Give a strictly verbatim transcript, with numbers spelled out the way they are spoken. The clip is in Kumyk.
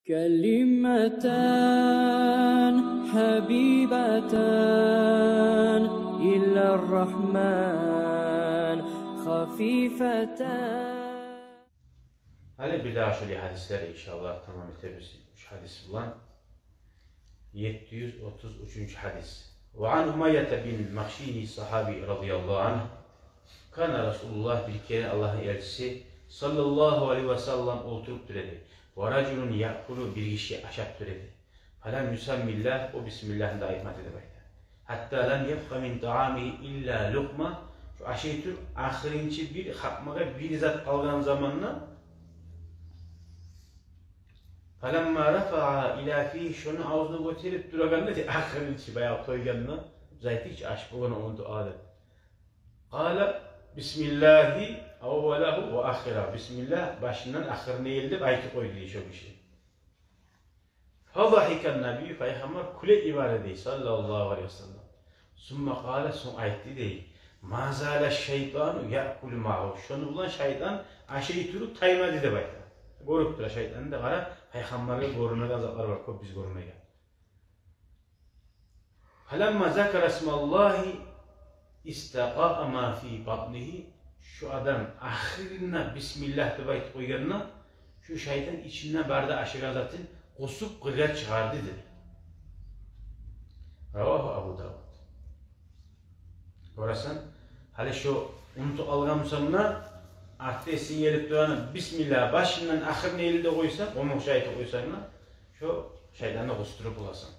كلمتان حبيبتان إلى الرحمن خفيفتان. Гьали бирдагъы шолай гьадислер, иншааллагь, тамам этебиз уьч гьадис булан. Етти юз отуз уьчюнчю гьадис. وعن أمية بن مخشين الصحابي رضي الله عنه. كان رسول الله, бир керен Аллагьны элчиси саллаллагьу алайгьи ва саллам олтуруп тура эди. ورجل يأكل, бир гиши ашап тура эди. فلم يسم الله, о бисмиллагьны да айтмады деп айта. حتى لم يبق من طعامه إلا لقمة, шо ашай туруп, ахырынчы бир хапмагъа бир зат къалгъан заманда, فلما رفع إلى فيه, шону авзуна гётерип турагъанда, дей, ахырынчы баягъы тойгъанда, биз айтдыкъ чы, аш болгъанда унутуп къала деп. قال: بسم الله أوله وآخره, бисмиллагь башындан ахырына ерли деп айтып къойду, дей, шо гиши. فضحك النبي, пайхаммар кюле йиберди, дей, саллаллагьу алайгьи ва саллам. ثم قال, сонг айтды, дей: ما زال الشيطان يأكل معه, шону булан шайтан ашай туруп таймады деп айта. Гёрюп тура шайтан да, къара, пайхаммаргъа гёрюнмеген затлар бар, кёп биз гёрмеген. فلما ذكر اسم الله استقاء ما في بطنه, шо адам ахырына бисмиллагь деп айтып къойгъанда, шо шайтан ичинде бары да ашагъан затын къусуп къыргъа чыгъарды, деди. رواه أبو داود. Гёресен, гьали шо унутуп къалгъан бусанг да, артда эсинге гелип турагъанда, бисмиллагь башындан ахырына ерли де къойсанг, къумукъча айтып къойсанг да, шо шайтанны къустуруп боласан.